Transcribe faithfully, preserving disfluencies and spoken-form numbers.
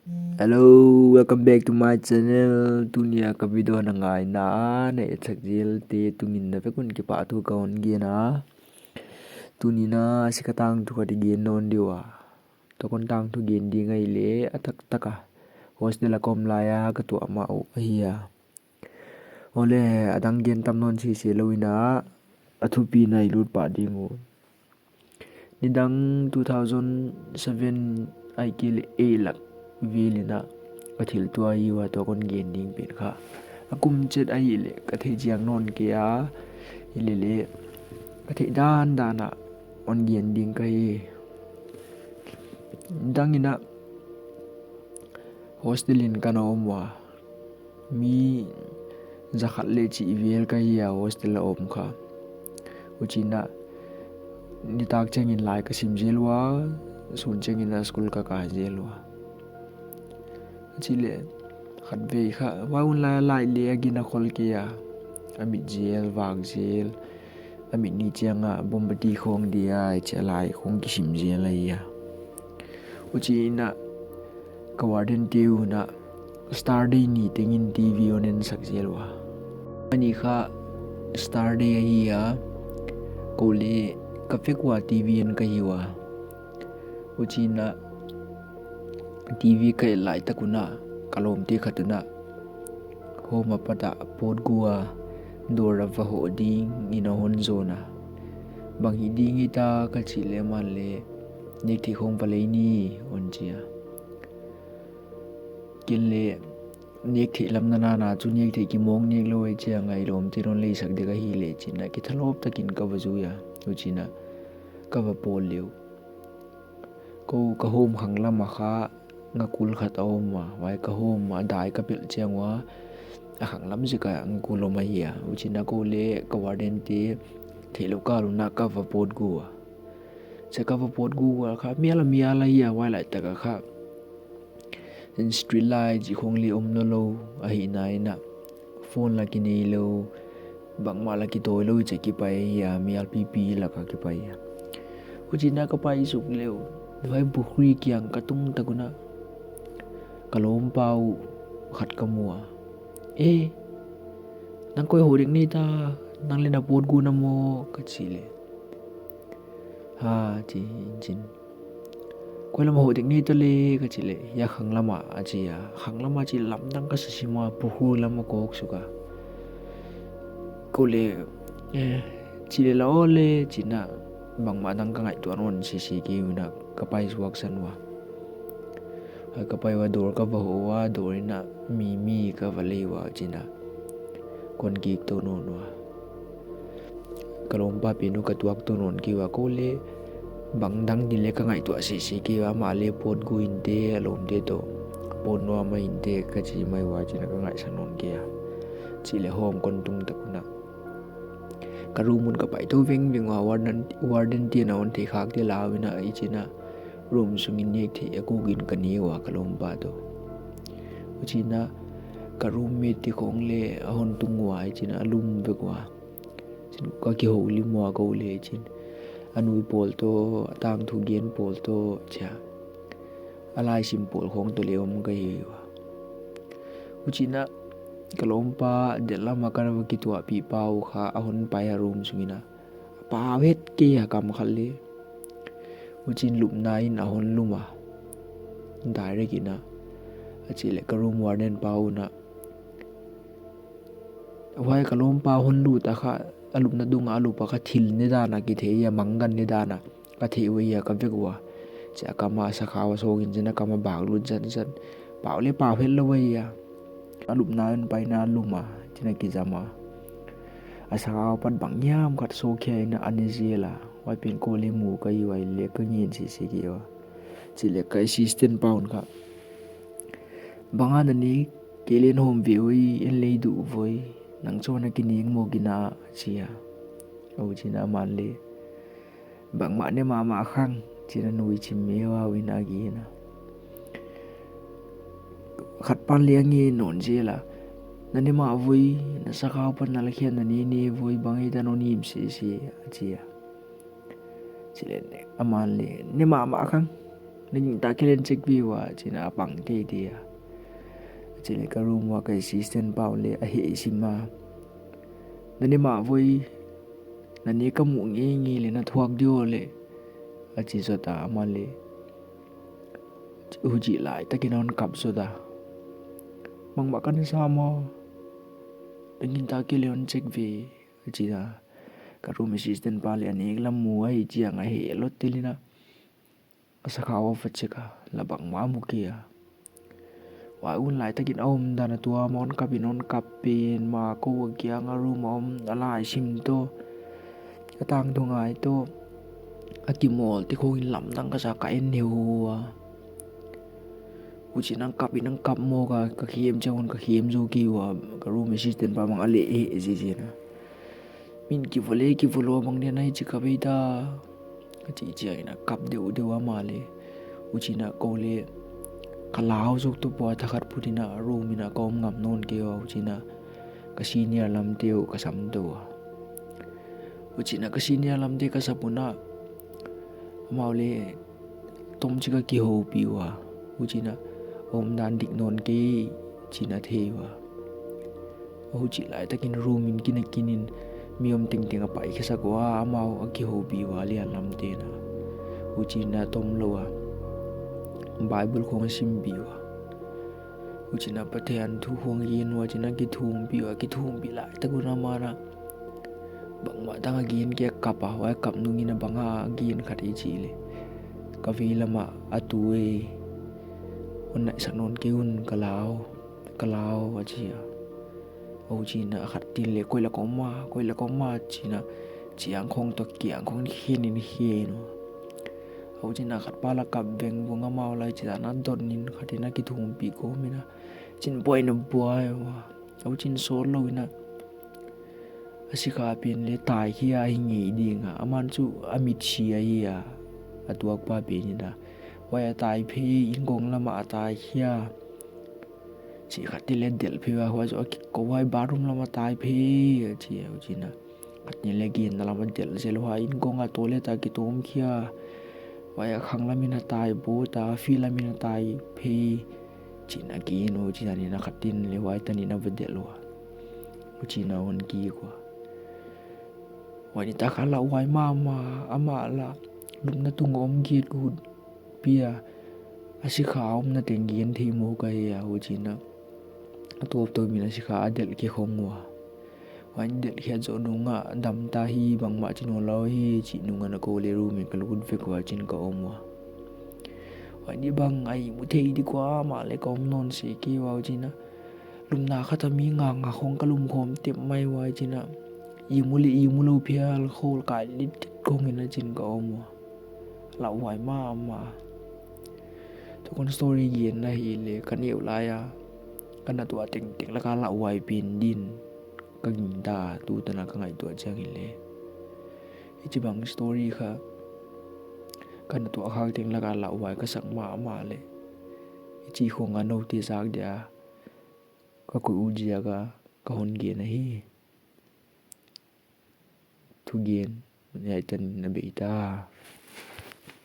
Hello, welcome back to my channel. Tuni a ka video na ngaihna a na etsak zelte tungin na vek un kipahthu ka hon gen a. Tuni in a sikha tangthu khat i gen nawn diu a. Tua kon tangthu gen ding ahihleh a taktak a hostel a ka om lai a ka tuah mah uh ahi a. Awle, a dang gen tam nawn sese lou in a, a thupi na i lut pah ding uh. Nidang two thousand seven ahihkeileh eight lak vel in a ka thil tuah ahi ua, tua kon gen ding pen kha. A kum chet ahihleh ka theih chiang nawn kei a, hilele ka theih dandan a hon gen ding ka hi. Nidang in a hostel in ka na om ua. Mi zakhat leh chih vel ka hi a hostel a om kha. Huchiin a nitak chiangin lai ka sim zel ua, sun chiangin a school ka kah zel ua. Chih leh khatvei kha, huai hun lai a light leh a gina khol kei a, a mit zel, vak zel, a mit ni chiang a mombati khong dia, chih lai khong kisim zel ahi a. Huchiin a ka warden te un a Saturday ni tengin TV hon ensak zel ua. Ani kha Saturday ahi a, kou leh ka vek ua TV en ka hi ua. Huchiin a TV ka et lai tak un a ka lawmte khat un a home apat a pawtgu a dawr a va hoh dingin a hon zawn a. Bang hih ding hita ka chih leh aman leh, nek theih khong va lei ni, hon chi a. Ken leh nek theih lam nana chu nek theih kimawk nek lou ahi chia, ngai lawmte'n hon leisak dek ahi leh chiin a kithalawp takin ka va zui a. Huchiin a ka va pawl leh uh. Kou ka home khang lam a kha ngakul khat a om a, huai ka home a dai ka pelh chiang ua, a khang lam zek a ngakul om ahi a. Huchiin a kou leh ka warden te theihlouh kal un a ka va pawtgu a. Chih ka va pawtgu ua kha mial a mial ahi a, huai lai tak a kha street light chih khong leh om nawnlou ahihna in a, phone lah ki nei lou, bangmah lah ki tawi lou chih ki pai ahi a, mial pipi lak a ki pai a. Huchiin a ka pai suk leh uh, huai pukhri kiang ka tung tak un a ka lawmpa uh khat ka mu a. "Eh, nang koi hoh dek ni ta, nang leh na pawtgu na maw?" ka chih leh, "Ha," chi in chin. "Koi lam a hoh dek ni ta leh?" ka chih leh, "Hiai khang lam a," a chi a. Khang lam a chih lamdang ka sa sim a, pukhri lam a ka hawk suk a. Kou leh, "Eh," chi leh, "La aw leh," chiin a bangmah dang ka ngaihtuah nawn sese kei un a ka pai suak san ua. Huai ka pai ua dawr ka va hoh ua, dawr in a mi mi ka va lei ua, chiin a kon kik tou nawn ua. Ka lawmpa pen uh ka tuak tou nawn kei ua, kou leh bang dang din leh ka ngaihtuah sese kei ua, amah leh pawtgu inteh, a lawmte toh pawt nuam a inteh ka chi mai ua, chiin a ka ngaihsak nawn kei a. Chih leh home kon tung tak un a ka room un ka pai tou vengveng ua, warden, warden te'n a hon theih khak dia lau in a, huchiin a room sungin nek theih a kuk in ka ne ua ka lawmpa toh. Huchiin a ka roommate te khong leh a hon tung ua, huchiin a lum vek ua. Chiin ka kihou lim ua kou leh chiin. A nui pawl toh, a tangthu gen pawl toh, chia, a laisim pawl khong toh leh om ka hi ua. Huchiin a ka lawmpa delh lam a ka va kituahpih pa uh kha a hon pai a room sungin a, a pau het kei a kam khat leh. Huchiin lupna in a hon lum a, direct in a. A chih leh ka room warden pa un a, huai ka lawmpa hon lut a kha, a lupna dung a lup a kha thil ne dan a kithei a, manggan ne dan a ka theih uh ahi a, ka vek ua. Chia a kam a sakhau a sawk in chiin a kam a bak lut zatzat. Pau leh pau het lou ahi a. A lupna in paina lum a, chiin a kizam a. A sakhau apat bang hiam khat sawk khia in a ne zel a. Huai pen kou leh mu ka hi ua, hileh ka ngen sese kei ua. Chih leh ka assistant pa un kha, "Bang a na nek, kei leh hon ve ua, en lei duh ua, nang chauh na kinek maw gina?" chi a. Huchiin a aman leh, "Bangmah ne mahmah khang," chiin a nui chim meuh a uh in a gin a. Khat pan leh a ngen nawn zel a, "Na ne mah ua, na sakhau apat na la khia na ne ne ua, bang hita na hon him sese," a chi a. Chih leh aman leh, "Ne mahmah khang, Na gingta kei leh hon check ve ua, chi'n a pang kei dia. Chih leh ka room ua ka assistant pa un leh a hehsim a, na ne mah voi, na ne ka muh ngeingei leh na thuak diam leh, a chi zota amah leh. Huchi laitak in a hon kap zota. Bangmah ka ne sam a, na gingta kei leh hon check ve, a chi a. Ka room assistant pa leh a nek lam mu a, hichiang a heh lou tel in a, a sakhau a va check a, la bangmah mu kei a. Huai hun laitak in a omdan a tuam a, hon kap in hon kap pen mah, kou a kiang a room a om a laisim toh, a tangtung ngai toh, a kimawl te khong in lamdang ka sa, ka en neu ua. Huchi'n a kap in a kap mawk a, ka khem chiang un ka khem zou kei ua, ka room assistant pa bang a leh heh zizi na. Min kivo leh kivo lou bang dia na hichi kap ei ta, a chi chiang in a kap deuhdeuh a amah leh. Huchi'n a kou leh ka lau zou toh pua, thakhat phut in a room in a ka om ngam nawn kei ua. Huchi'n a ka senior lamte uh ka sam tou a. Huchi'n a ka senior lamte ka sap un a, amau leh tomchik a kihoupih ua. Huchi'n a omdan dik nawn kei chi'n a thei ua. Huchi laitak in room in kin a kin in mi om tengteng a paikhe sak ua, amau a kihoupih ua, lian lamte'n a. Huchi'n a tomlou a Bible khong a simpih ua. Huchi'n a Pathian thu khong a gen ua, chi'n a kithumpih ua, kithumpih laitak un amah na bangmah dang a gen kei a, kap a, huai kap nung in a bang a gen khat i chih leh, ka veilam ah a tu ei, hon naihsak nawn kei un, ka lau, ka lau, a chi a. Huchi'n a khat in leh, koi lak ah om a, koi lak ah om a, chi'n a, chiang khong toh kiang khong in khen in khen ua. Huchi'n a khat pa la kap vengvung, amau leh chi'n a dot in, khat in a kithumpih kawm in a, chi'n buai in a buai ua. Huchi'n sawtlou in a, a sikha pen leh taikhia hi ngei ding a, aman chu a mitsi ahi a, a tuakpa pen in a. Huai a tai phei, innkong lam ah a taikhia. Chih khat in leh delh phei ua, huai zoh a kikou, huai bathroom lam ah tai phei, a chi a. Huchi'n a khat in leh ginna lam ah delh zel, huai innkong a toilet a kitomkhia. Huai a khang lam in a tai bawt a, field lam in a tai phei, chi'n a gen ua. Huchi'n a ni na khat in leh huai tan in a va delh ua. Huchi'n a hon kik ua. Huai nitak a lauhuai mahmah, amah leh lupna tung om kei ut pia. A sikha omna teng gen thei mawk ahi a, huchi'n a. A tuaptuap in a sikha a delh khe khong ua. Huai delh khe zoh nung a, dam ta hi, bangmah chi nawnlou hi, chih nung a na kou leh room in ka lut vek ua, chi'n ka om ua. Huai ni bang a ihmu thei dik ua, amah leh ka om nawn sek kei ua, huchi'n a. Lupna khat a mi nganga khong ka lum khawm tep mai ua, chi'n a. Ihmu leh ihmu lou phial, khol kai lit khong in a, chi'n ka om ua. Lauhuai mahmah. Tukhon story genna hi leh, ka neu lai a, ka na tuah tengteng lak a lauhuai pen din ka gingta, tutan a ka ngaihtuah chiang in leh. Hichibang story kha ka na tuah khak teng lak a lauhuai ka sak mahmah leh, hichi khong a noute zak dia ka koih ut ziak a ka hon gen ahi. Thugen hiai tan in a bei ta.